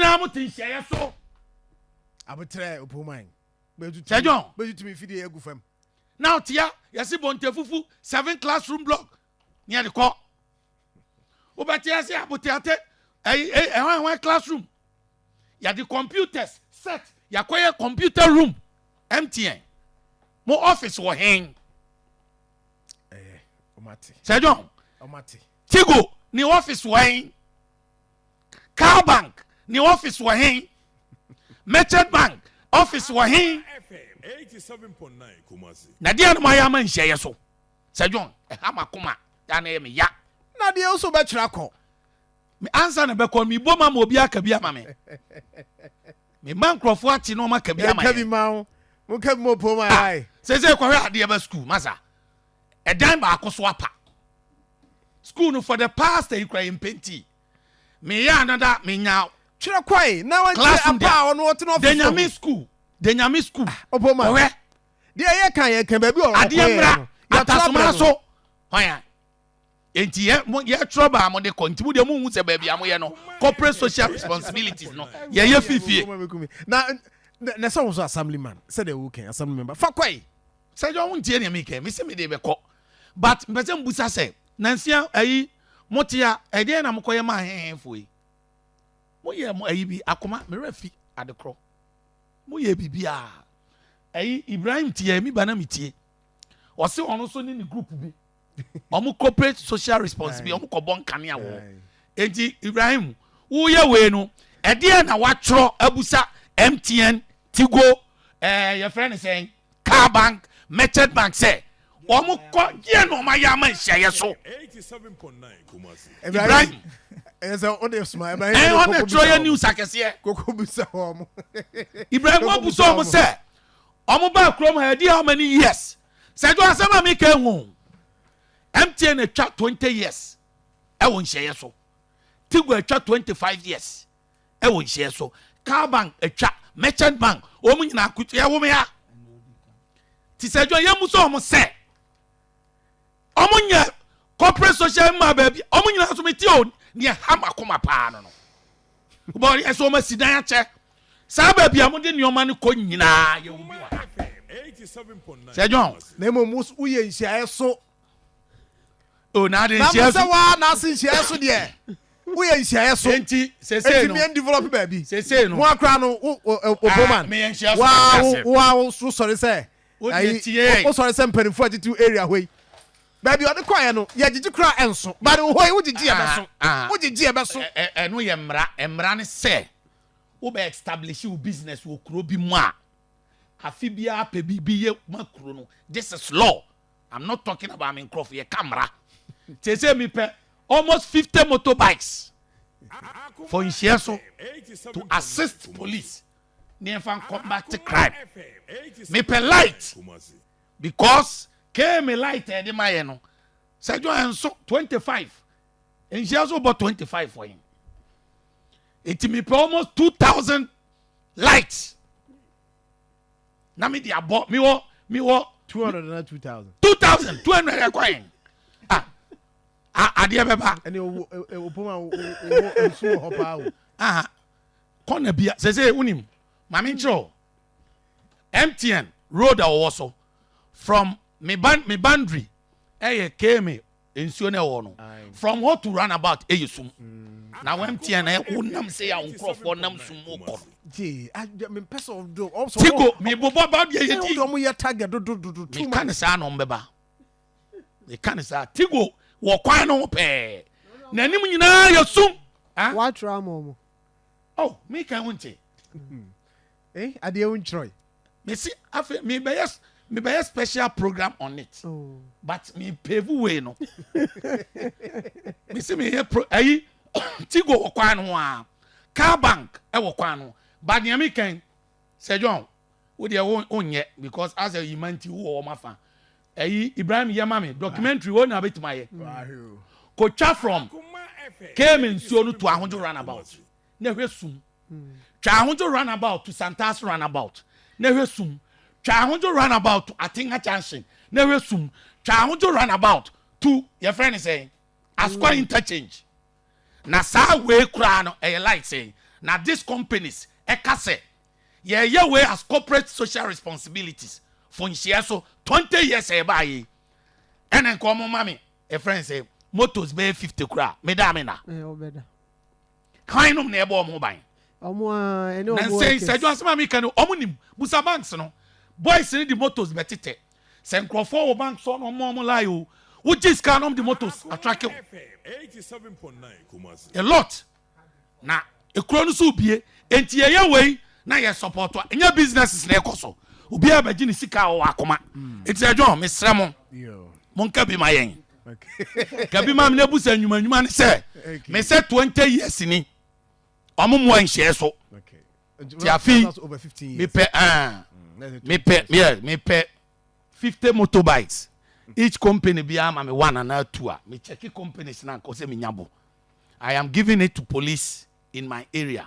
nyinaa mo te nhyiaeɛ so. Abotrɛ Opoman. Sir John. Bɛtutumi fidie agu fam. Na ɔtea yɛsi bɔnte seven classroom block ne yɛde kɔ. Wobɛte ase aboteate ɛyi ɛhɔn ɛhɔn classroom, yɛde computers set, yɛakɔyɛ computer room. MTN mo office wɔ hen? Ɛyɛ ɔmate. Sir John. Ɔmate. Tigo ne office wɔ hen? Cal Bank ne office wɔ hen? Merchant Bank office wɔ hen? FM 87.9 Kumasi. Na deɛ no mo ayɛ ama nhyɛeɛ so, Sir John, ɛha ma koma ya na ɛyɛ me ya. Na deɛ nso bɛkyerɛ akɔ. Me ansa na bɛkɔ, mi bɔ ma ma obi aka bi ama me, me ma nkurɔfoɔ ate na ɔma aka bi ama yɛnka bi yɛn. Ma wo monka bi ma Opoman. Ah, ae. Sese kɔhwɛ adeɛ bɛ school masa, ɛdan baako so apa school no for the past ɛyi kura yɛn paint meyɛ another menya. Twerɛ kɔe na wankyerɛ Classroom. apa a ɔno ɔte no office. Denyame school, Denyame school. Opoman. Kɔhwɛ. Deɛ yɛka yɛka baabi a Adeɛ ɔkɔyɛ mmra no, yɛatwerɛ atasoma abrɛ no. so hɔn nti yɛ mo yɛtwerɛ baa mo de kɔ, nti mo deɛ mo hu sɛ baabi a mo yɛ no, corporate social responsibilities no yɛyɛ fifie. Na na sɛ wo so assemblyman, sɛdeɛ wo assembly member fa kɔe. Sɛ jɔ wo ntie nea meka, me sɛ mede bɛkɔ, but mpɛ sɛ mbusa sɛ nansia ayi mote a, ɛdeɛn na mokɔyɛ ma ahɛhɛfoɔ yi? Moyɛ mo ayi bi akoma merɛ fi adekorɔ, moyɛ biribiaa. Ayi Ibrahim tie mi ba na metie, ɔse ɔno nso ne ne group bi, ɔmo corporate social responsibility, ɔmo kɔbɔ nkanea wɔ. Enti Ibrahim, woyɛ wei no, ɛdeɛn na watwerɛ abusa MTN, Tigo, yɛfrɛ no sɛn, Car Bank, Merchant Bank sɛ wɔn kɔ yɛ na wɔn ayɛ ama nhyiaeɛ so? 87.9 Kumasi. Ibrahim. Ɛyɛ sɛ wode soma Ibrahim. Ɔna twerɛ yɛ news akɛseɛ. Koko bisa wɔ mo. Ibrahim, wabusa wɔn sɛ wɔn ba kurom ha ɛdi how many years? Sɛ ɛdɔ asɛm a mi ka ehu, MTN atwa 20 years ɛwɔ nhyiaeɛ so, Tigo atwa 25 years ɛwɔ nhyiaeɛ so, Car Bank atwa, Merchant Bank, wɔn nyinaa kutu ɛwɔ mi ha. Ti sɛ ɛdɔ yɛn mu sɛ wɔn sɛ wɔn nyɛ corporate social mmaa baabi, wɔn nyinaa nso mi ti o nea ha ma koma paa no bɔn ɛsɛ wɔn asi dan akyɛ saa baabi a wɔde nneɛma no kɔ nyinaa yɛ obi wɔ ha. FM 87.9 Sir John. Kumasi. Na mmom woyɛ nhyiaeɛ so. O na ade na mo nhyia sɛ so. waa na ase nhyiaeɛ so deɛ, woyɛ nhyiaeɛ so. Enti sese enti no miɛn develop baabi. Sese no mo akora no wo Opoman. Meyɛ nhyia so. Waa ase. wo waa wo so sɔre sɛ Wo deɛ ayi tie. Wo sɔre sɛ mpanimfoɔ atete area hɔ yi, baabi a ɔde kɔɛ no yɛgyegye kora ɛnso, but wo hɔ yi wogyegye yɛ bɛso. Ah, ah. Wogyegye yɛ bɛso. Ɛno yɛ mmara. Mmara ne sɛ wobɛ establish wo business wɔ kuro bi mu a, afe biara pɛ biribi yɛ ma kuro no. This is law, I'm not talking about me nkurɔfo. Yɛ ka mmara te sɛ mi pɛ almost 50 motorbikes for nhyia so to assist police ne yɛmfa combat crime. Mepɛ light because kme light a yɛde ma yɛ no, sɛ dwa nso 25 nhyia so bɔ 25 wɔ yɛn, eti mepɛ almost 2000 lights na mi de abɔ mi wɔ. 200 na 2000. 2200 ɛkɔ yɛn, ah, adeɛ bɛba. Ɛne owó Opoman, wo nsu wɔ hɔ paa o. Aha kɔna bia sese wunim maame nkyerɛ o, MTN road a wɔwɔ so from me ban me boundary ɛyɛ kme nsuo no ɛwɔ no, from hɔ to roundabout ɛyɛ sum. Na wɔ MTN ɛ wonam sɛ yɛ a nkurɔfoɔ nam sum mu kɔ no. Gye mempɛ sɛ ɔdɔ. Tigo mebobɔ ba deɛ yɛ ti. Ɔmo yɛ target dodododo too meka much. Ne saa na ɔmbɛba, meka ne saa. Tigo wɔ kwan no ho pɛɛ, n'anim nyinaa yɛ sum. Ah? Woatwerɛ ama ɔmo? Oh, meka ho nte. Eh, adeɛ wo nkyerɛ. Mesi afei mebɛyɛ special program on it. Oh. But me pave way no, mesi meyɛ pro ayi. Tigo wɔ kwan no ho a, Car Bank ɛwɔ kwan no, but nea meka sɛ John, wo deɛ wo wonyɛ because asɛ yima nti wowɔ wɔn afa. Ɛyi Ibrahim yɛ ma me documentary wo na abɛtumi ayɛ kotwa from keme nsuo no to Ahodwo roundabout na hwɛ sum. Twa Ahodwo roundabout to Santas roundabout na hwɛ sum. Twa Ahodwo roundabout to Atenga Junction na hwɛ sum. Twa Ahodwo roundabout to yɛfrɛ ne sɛn, Asokwa interchange. Na saa wei koraa no ɛyɛ light sɛn Na these companies ɛka sɛ yɛyɛ wei as corporate social responsibilities for nhyia so 20 years a yɛbaa yi, ɛna nka ɔmo ma me ɛfrɛ sɛ motos bɛyɛ 50 kora meda me na Ɛ ɔbɛda. Kwan nom na ɛbɔ ɔmo ho ban. Ɔmo a ɛne Na ɔmo nsɛn workers. sɛ adwa asɛm a meka no, ɔmo nim busa banks no boys no de motos bɛtetɛ sɛ nkurɔfoɔ wɔ bank so na ɔmo lie o. Wogye sika na ɔmo de motos atrake wo. FM 87.9 Kumasi. A lot na ekuro no so bie, nti yɛyɛ wei na yɛ support a ɛnyɛ businesses na ɛkɔ so. Obiara bɛgye ne sika a ɔwɔ akoma. Nti ɛdwɔn, mesrɛ mo, monka bi ma yɛn, ka bi ma mi na ebusa nnwuma nnwuma ne sɛ mesɛ 20 years ni ɔmo mu nhyɛ so. Ti afei, That's over 15 years. Mepɛ ɛn That's it. Mepɛ, yeah, mepɛ 50 motorbikes. Each company bi ama me one anaa two a me check companies na nkɔ sɛ menya bo. I am giving it to police in my area.